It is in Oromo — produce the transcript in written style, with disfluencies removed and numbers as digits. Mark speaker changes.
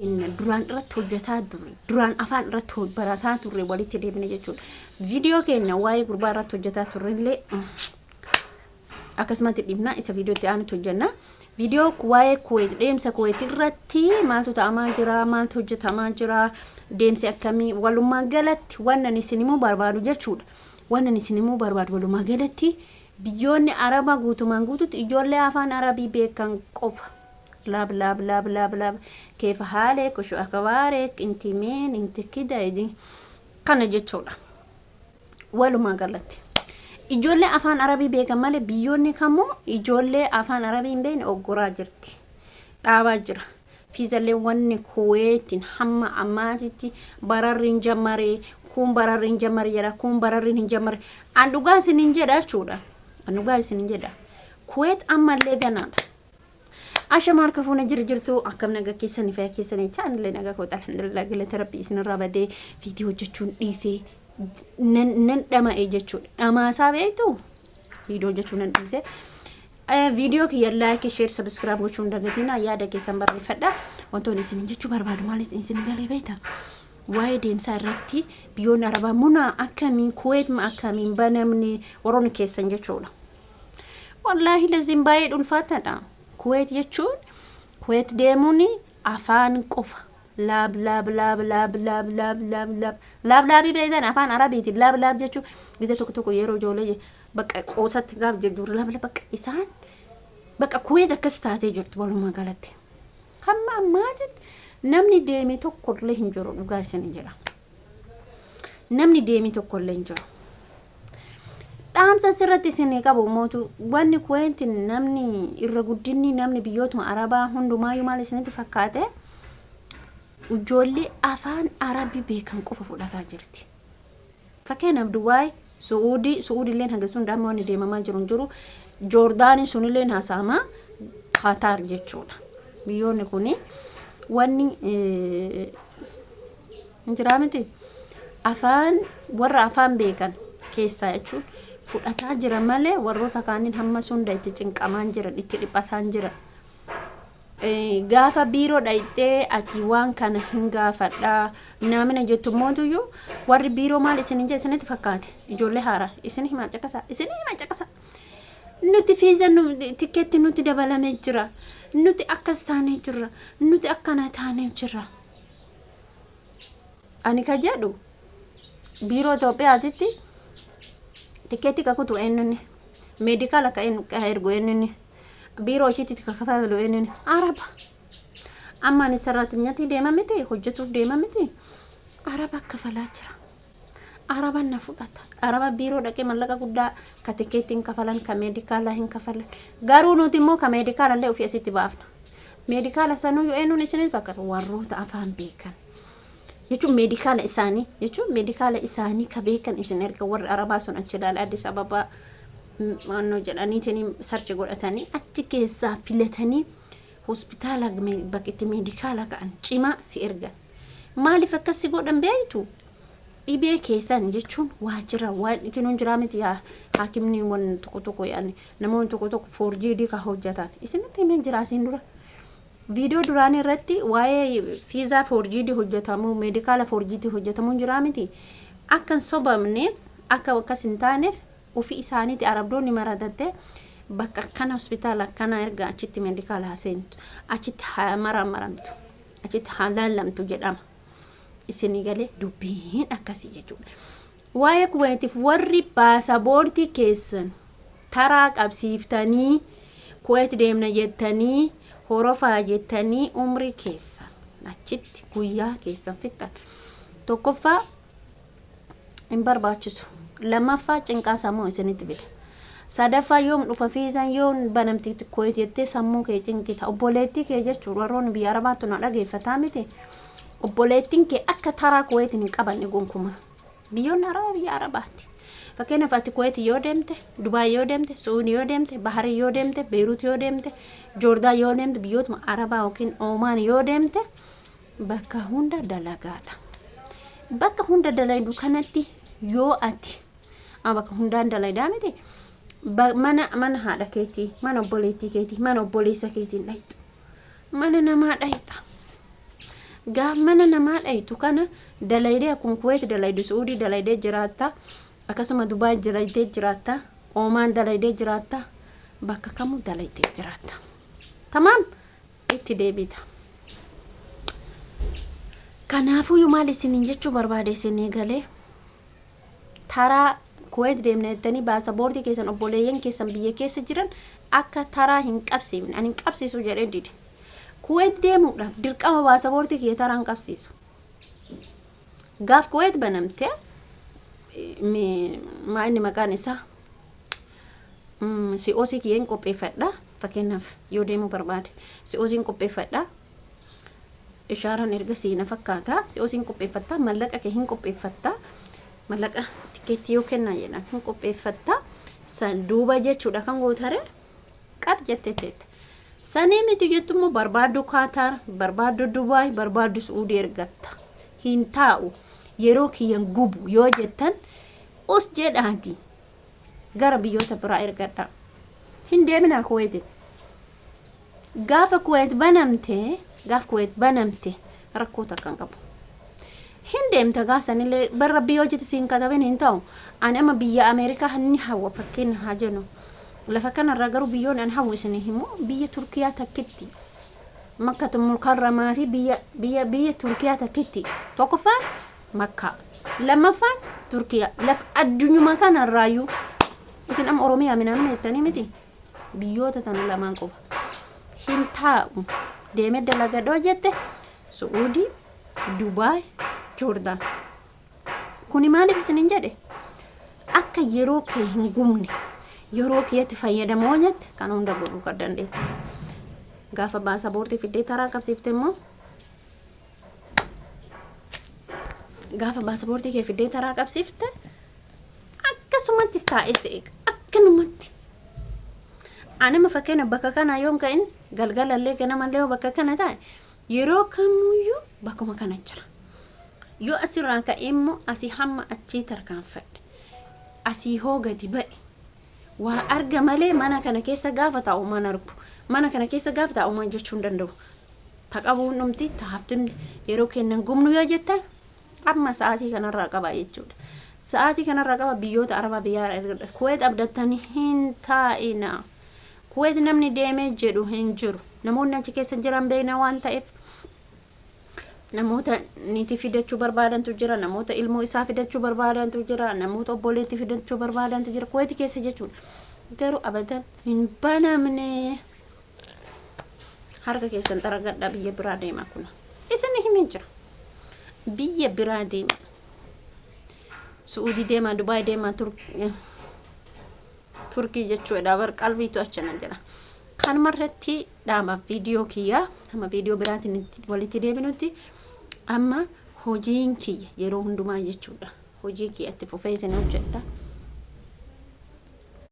Speaker 1: Duraan irratti hojjetaa turre, duraan afaan irratti barataa turre walitti deebine jechuudha. Viidiyoo keenya waa'ee gurbaa irratti hojjetaa turre illee akkasumatti dhiibna, isa viidiyootti aanutti hojjenna. Viidiyoo waa'ee Kuweet, deemsa Kuweet irratti maaltu ta'amaa jira, maaltu hojjetamaa jira, deemsi akkamii, walumaa galatti wannan isin himuu barbaadu jechuudha. Wannan isin himuu barbaadu, walumaa galatti biyyoonni Arabaa guutumaan guututti ijoollee afaan Arabii beekan qofa. Laab laab laab laab laab كيف حالك وشو أخبارك انت مين انت كده kana jechuudha. Walumaa galatti ijoollee afaan Arabii beekan malee biyyoonni kamuu ijoollee afaan Arabii hin beekne oggoraa jirti, dhaabaa jira. Fiizallee wanni Kuweetiin hamma ammaatitti bararri hin jammaree, kun bararri hin jammare jedha, kun bararri hin jammare. An dhugaa isin hin jedha jechuudha. An dhugaa isin hin jedha, Kuweet ammallee ganaadha. Ashama, harka fuuna jiru jirtu, akkam nagaa keessanii, fayyaa keessanii? Chaanillee nagaa koota, alhamdulillah, galata Rabbi. Isinirraa badee viidiyoo hojjechuun dhiisee nan dhama'e jechuudha. Dhamaasaa beektu, viidiyoo hojjechuu nan dhiise. Viidiyoo kiyya like, share, subscribe gochuun dagatina, yaada keessan barreeffadha. Wantoonni isin jechuu barbaadu maal isin galee beekta? Waa'ee deemsaa irratti biyyoonni Arabaa muna akkamiin, Kuweet ma akkamiin banamne warroonni keessan jechuudha. Wallaahi laziin baay'ee ulfaataadha. Kuweet jechuun, Kuweet deemuun afaan qofa. Laab laab laab laab laab laab laab laab laab laabii beektan, afaan Arabiitiin laab laab jechuun gizee tokko tokko yeroo ijoollee bakka qoosatti gaaf jedhu laab laab bakka isaan bakka Kuweet akkas taatee jirtu walumaa galatti. Hamma ammaatitti namni deeme tokkollee hin jiru, dhugaa isin jedha. Namni deeme tokkollee hin jiru. Dhaamsa sirratti isin qabu mootu, wanni Kuweetiin namni irra guddinni namni biyyootuma Arabaa hundumaayyuu maal isinitti fakkaate, ijoollee afaan Arabii beekan qofa fudhataa jirti. Fakkeenyaaf Dubaay, Su'uudii, Su'uudilleen haga sun amma wanni deemamaa jiru hin jiru. Joordaanii sunilleen haasa'amaa, Qaataar jechuudha. Biyyoonni kuni wanni hin jiraa miti. Afaan warra afaan beekan keessaa jechuun fudhataa jira malee warroota kaaniin hamma hunda itti cinqamaan jiran, itti dhiphataan jiran. Gaafa biiroo dhayxee ati waan kana hin gaafadhaa naamina jettu mootuyyuu, warri biiroo maal isin hin isinitti fakkaate? Ijoollee haaraa isin himaa caqasaa, isin himaa caqasaa. Nuti fiiza tikkeetti nuti dabalamee jira, nuti akkas taanee jirra, nuti akkana taanee jirra. Ani ka jedhu, biiroo Itoophiyaatitti tikkeetti ka kutu eenyunni, medical ka ergu eenyunni, biiroo ishiitti ka kafalu eenyunni? Araba. Amma ani sarraatinyatti deema miti, hojjetuuf deema miti, Araba kafalaa jira. Araba na fudhata. Araba biiroo dhaqee mallaqa guddaa ka tikkeetti hin kafalan, ka medical hin kafalan. Garuu nuti immoo ka medical illee ofii asitti baafna. Medical sanuu yoo eenyuun isinitti fakkaata? Warroota afaan beekan jechuun, medical isaanii jechuun, medical isaanii ka beekan isin erga. Warri Arabaa sun achi ilaala, Addis Ababaa naannoo jedhaniitiin search godhatanii achi keessaa filatanii hospitaala bakka itti medical ka'an cimaa si ergan. Maaliif akkas si godhan beektu? Dhibee keessan jechuun waajjira waan dhikinuun jiraa miti yaa haakimni, waan tokko tokko yaani namoonni tokko tokko forged ka hojjetan isinitti himee jira asiin dura. Viidiyoo duraanii irratti waa'ee fiizaa forged hojjetamuu, medical forged hojjetamuun jiraa miti. Akka hin sobamneef, akka akkas hin taaneef ofii isaaniiti Arabdoonni maratatte bakka akkana, hospitaala akkana erga, achitti medical haa seentu, achitti haa maramaramtu, achitti haa laallamtu jedhama. Isinii galee dubbiin akkasii jechuudha. Waa'ee Kuweetiif warri baasaboortii keessan taraa qabsiiftanii Kuweet deemna jettanii, horofaa jettanii umrii keessan achitti guyyaa keessan fixxan. Tokkoffaa hin barbaachisu. Lammaffaa cinqaa sammuu isinitti fida. Sadaffaa yoom dhufa fiizaan, yoom banamti Kuweet jettee sammuu kee cinqita. Obboleettii kee jechuudha, warroonni biyya Arabaatti na dhageeffataa miti. Obboleettiin kee akka taraa Kuweetiin hin qabanne gonkumaa. Biyyoonni Arabaa biyya Arabaati. Fakkeenyaaf ati Kuweet yoo deemte, Dubaay yoo deemte, Su'uudii yoo deemte, Baharii yoo deemte, Beeruut yoo deemte, Joordaan yoo deemte, biyyootuma Arabaa yookiin Oomaan yoo deemte, bakka hunda dalagaadha. Bakka hunda dalaydu kanatti yoo ati bakka hundaan dalaydaa miti, mana haadha keetii, mana obboleettii keetii, mana obboleessa keetiin dhayxu. Mana namaa dhayxa. Gaaf mana namaa dhayitu kana dalaydee akkuma Kuweet dalaydu, Su'uudii dalaydee jiraatta, akkasuma Dubaay dalaydee jiraatta, Oomaan dalaydee jiraatta, bakka kamuu dalaydee jiraatta. Tamaam, itti deebita. Kanaafuyyuu maal isiniin jechuu barbaade isinii galee? Taraa Kuweet deemna jettanii baasaboortii keessan obboleeyyan keessan biyya keessa jiran akka taraa hin qabsiifne. Ani hin qabsiisu jedhee dide. Kuweet deemuudhaaf dirqama baasaboortii kiyya taraa hin qabsiisu. Gaaf Kuweet banamte, maa inni maqaan isaa, COC kiyya hin qopheeffadha. Fakkeenyaaf yoo deemuu barbaade COC hin qopheeffadha. Ishaaraan erga siina fakkaata. COC hin qopheeffatta, mallaqa kee hin qopheeffatta. Mallaqa tikeettii yoo kennaa jedhan hin qopheeffatta. San duuba jechuudha kan gootare qat jettee teetta. Sanii miti jettu immoo barbaaddu Kaataar, barbaaddu Dubaay, barbaaddu Su'uudii ergatta. Hin taa'u, yeroo kiyyan gubu yoo jettan, us jedhaati gara biyyoota biraa ergadha. Hin deeminaa Kuweetiin. Gaafa Kuweet banamte, gaaf Kuweet banamte rakkoo takka hin qabu. Hin deemta gaasanillee bar Rabbi yoo jette siin katabin hin ta'u. Ani amma biyya Ameerikaa ni hawwa, fakkeenya haa jennu. Lafa kanarraa garuu biyyoonni ani hawwu isinii himu biyya Turkiyaa takkitti. Makkatu Mukarramaa fi biyya Turkiyaa takkitti. Tokkoffaan Makkaa. Lammaffaan Turkiyaa. Lafa addunyuma kanarraayyuu. Isin amma Oromiyaa minaamin jettanii miti. Biyyoota tana lamaan qofa. Hin taa'u. Deemee dalagadhoo jette Su'uudii, Dubaay, Joordaan. Kuni maaliif isinin jedhe? Akka yeroo kee hin gubne, yeroo keetti fayyadamoo jette kan hunda godhuu kan dandeettu. Gaafa baasaboortii fiddee taraa qabsiifte immoo, gaafa baasaboortii kee fiddee taraa qabsiifte, akkasumattis taa'ee si eega. Akkanumatti. Anima fakkeenya bakka kanaa yoom ka'in, galgalallee ganamallee yoo bakka kana taa'e, yeroo kamuyyuu bakkuma kana jira. Yoo asirraa ka'e immoo asii hamma achii tarkaanfadhe. Asii hoo gadi ba'e. Waa arga malee mana kana keessa gaafa taa'u man argu. Mana kana keessa gaafa taa'u man jechuu hin danda'u. Ta qabuun dhumti, ta hafti, yeroo kennan gubnu yoo jettan amma sa'aatii kanarraa qaba jechuudha. Sa'aatii kanarraa qaba, biyyoota Arabaa biyya Kuweet abdattanii hin taa'ina. Kuweet namni deemee jedhu hin jiru. Namoonni achi keessa jiran beekna waan ta'eef, namoota niitii fidachuu barbaadantu jira, namoota ilmoo isaa fidachuu barbaadantu jira, namoota obboleettii fidachuu barbaadantu jira Kuweeti keessa jechuudha. Garuu abadan hin banamne. Harka keessan xaragadhaa, biyya biraa deema. Kuna isin himee jira. Biyya biraa deema. Su'uudii deema, Dubaay deema, Turkii jechuudha. Bar qalbiitu achana jira. Kanuma irratti dhaaba viidiyoo kiyya. Amma viidiyoo biraatiin walitti deebinutti, amma hojiin kiyya yeroo hundumaa jechuudha. Hojii kiyya itti fufee isin hojjedha.